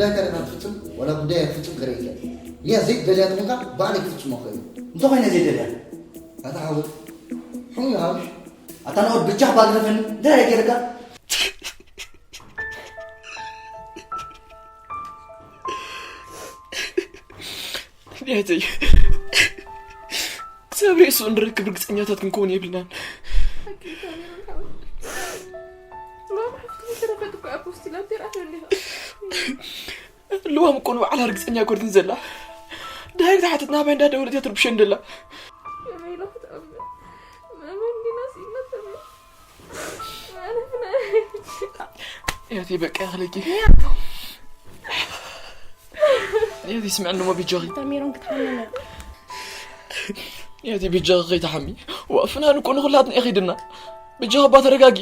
ጉዳይ ካልእ ናብ ትፍጽም ወላ ጉዳይ ኣይትፍጽም ክርኢ እየ። እያ ዘይደልያ ተኾንካ ባዕለይ ክፍጽሞ እኽእል እየ። እንተ ኾይነ ዘይደልያ? ኣታ ሓወይ፣ ሕሙይ ይሃብሽ። ኣታ ናኦድ ብጃኻ ባግረፈኒ እንታይ ገይርካ? ኒያተይ ክሳብ ርእሱ እንረክብ ርግፀኛታት ክንከውን የብልናን። ሎም ሓፍትኹም ተረፈት እኮ ኣፖስቲላት ይርኣት እንዲኻ ልዋም እኮ ንባዕላ ርግፀኛ ኮርትን ዘላ ዳይሬክት ሓትት ናባይ እንዳደወለት እያ ትርብሸን ዘላ። ከመይ ኢለ ክትኣምን መመን ዲና ስኢነት ተመይ ማለት ናይ ያቲ በቃ ያኽለኪ ያቲ ስምዕኒ ሞ ቢጃኺ ተሚሮም ክትሓመመ ያቲ ቢጃኺ ከይትሓሚ። ዋ ፍናን እኮ ንኹላትና ኢኺ ድና። ቢጃኺ እባ ተረጋጊ።